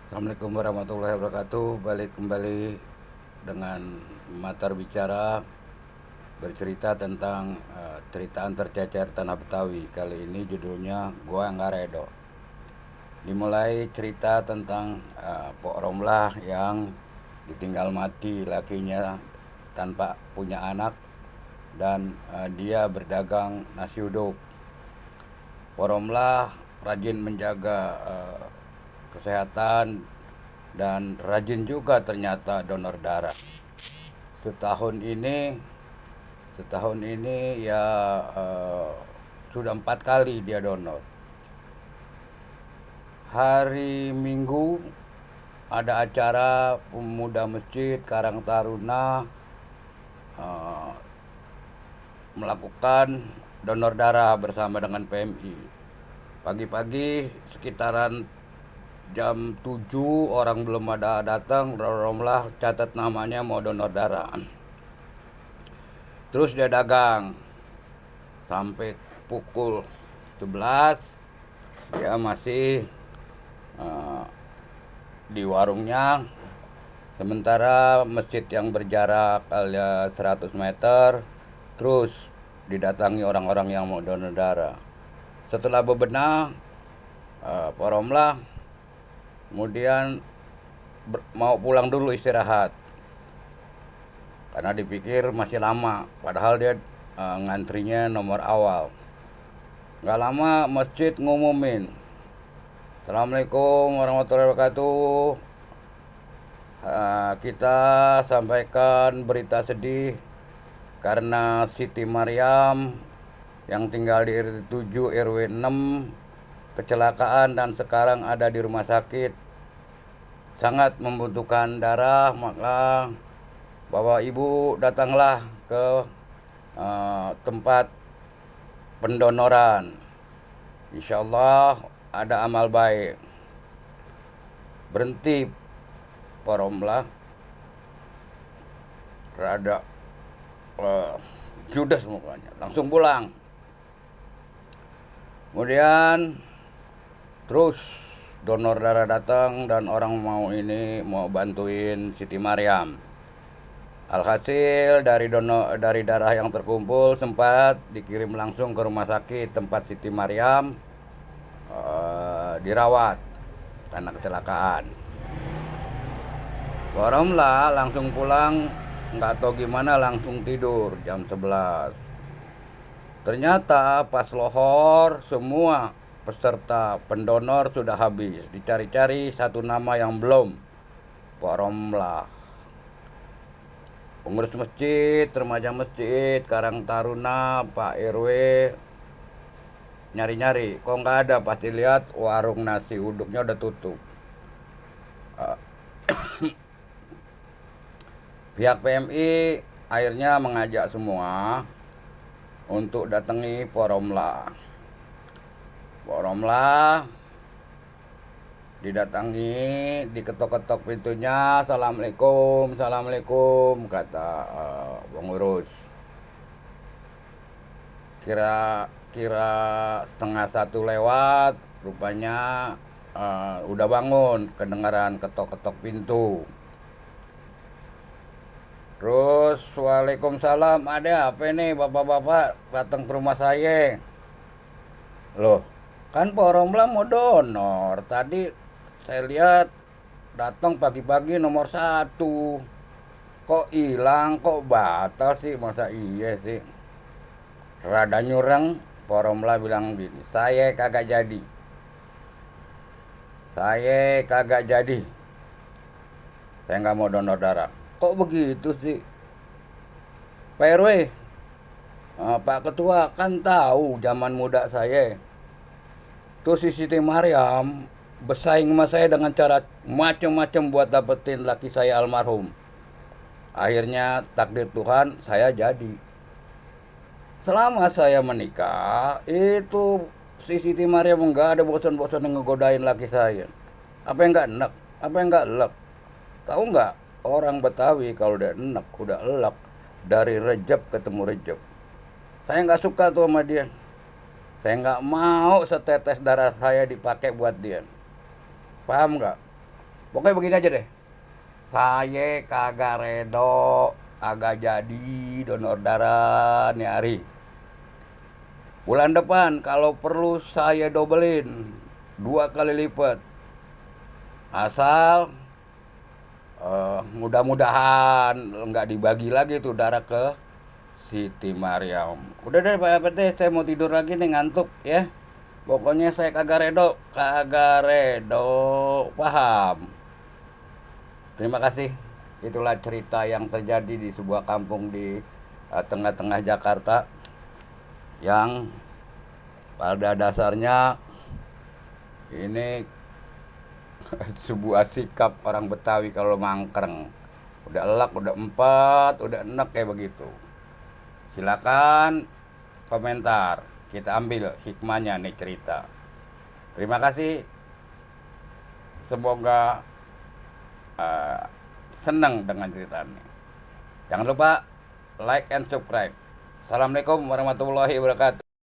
Assalamualaikum warahmatullahi wabarakatuh. Balik kembali dengan Matar Bicara, bercerita tentang ceritaan tercecer Tanah Betawi. Kali ini judulnya Gua Nggak Redo. Dimulai cerita tentang Pok Romlah yang ditinggal mati lakinya tanpa punya anak, dan dia berdagang nasi uduk. Pok Romlah rajin menjaga kesehatan dan rajin juga ternyata donor darah. Setahun ini ya sudah 4 kali dia donor. Hari Minggu ada acara pemuda masjid Karang Taruna eh, melakukan donor darah bersama dengan PMI. Pagi-pagi sekitaran jam 7 orang belum ada datang, Romlah catat namanya mau donor darah. Terus dia dagang sampai pukul 11, dia masih uh, di warungnya. Sementara masjid yang berjarak 100 meter terus didatangi orang-orang yang mau donor darah. Setelah bebenah, Pak Romlah kemudian mau pulang dulu istirahat karena dipikir masih lama, padahal dia ngantrinya nomor awal. Gak lama masjid ngumumin, Assalamualaikum warahmatullahi wabarakatuh. Kita sampaikan berita sedih karena Siti Maryam yang tinggal di RT 7 RW 6 kecelakaan dan sekarang ada di rumah sakit, sangat membutuhkan darah. Maka Bapak Ibu datanglah ke tempat pendonoran. Insya Allah ada amal baik. Berhenti Poromlah, rada judes mukanya, langsung pulang. Kemudian terus donor darah datang dan orang mau bantuin Siti Maryam. Alhasil dari darah yang terkumpul sempat dikirim langsung ke rumah sakit tempat Siti Maryam dirawat karena kecelakaan. Romlah langsung pulang, nggak tahu gimana langsung tidur jam 11. Ternyata pas lohor semua peserta pendonor sudah habis. Dicari-cari satu nama yang belum, Pak Romlah. Pengurus masjid, remaja masjid Karang Taruna, Pak RW nyari-nyari, kok nggak ada. Pasti lihat warung nasi uduknya udah tutup. Pihak PMI akhirnya mengajak semua untuk datangi Poromlah. Poromlah didatangi, diketok-ketok pintunya, Assalamualaikum, Assalamualaikum, kata pengurus. Kira setengah 1 lewat, rupanya udah bangun, kedengaran ketok-ketok pintu. Terus Waalaikumsalam, ada apa nih bapak-bapak datang ke rumah saya? Loh, kan Pak Romlah mau donor. Tadi saya lihat datang pagi-pagi nomor 1. Kok hilang, kok batal sih, masa iya sih? Rada nyurang, Pak Romlah bilang gini, saya kagak jadi. Saya kagak jadi. Saya nggak mau donor darah. Kok begitu sih? Pak RW, Pak Ketua kan tahu zaman muda saya. Tuh si Siti Maryam bersaing sama saya dengan cara macam-macam buat dapetin laki saya almarhum. Akhirnya takdir Tuhan saya jadi. Selama saya menikah itu si Siti Maryam enggak ada bosan-bosan ngegodain laki saya. Apa yang enggak enak? Apa yang enggak elek? Tahu enggak? Orang Betawi kalau udah enak, udah elak, dari rejep ketemu rejep. Saya nggak suka tuh sama dia. Saya nggak mau setetes darah saya dipakai buat dia. Paham nggak? Pokoknya begini aja deh. Saya kagak redo, agak jadi donor darah nih hari. Bulan depan kalau perlu saya dobelin 2 kali lipat. Asal mudah-mudahan nggak dibagi lagi tuh darah ke Siti Mariam. Udah deh Pak PT, saya mau tidur lagi nih, ngantuk ya. Pokoknya saya kagak redo, paham? Terima kasih. Itulah cerita yang terjadi di sebuah kampung di tengah-tengah Jakarta yang pada dasarnya ini sebuah sikap orang Betawi kalau mangkreng. Udah elak, udah empat, udah enak kayak begitu. Silakan komentar. Kita ambil hikmahnya nih cerita. Terima kasih. Semoga senang dengan cerita ini. Jangan lupa like and subscribe. Assalamualaikum warahmatullahi wabarakatuh.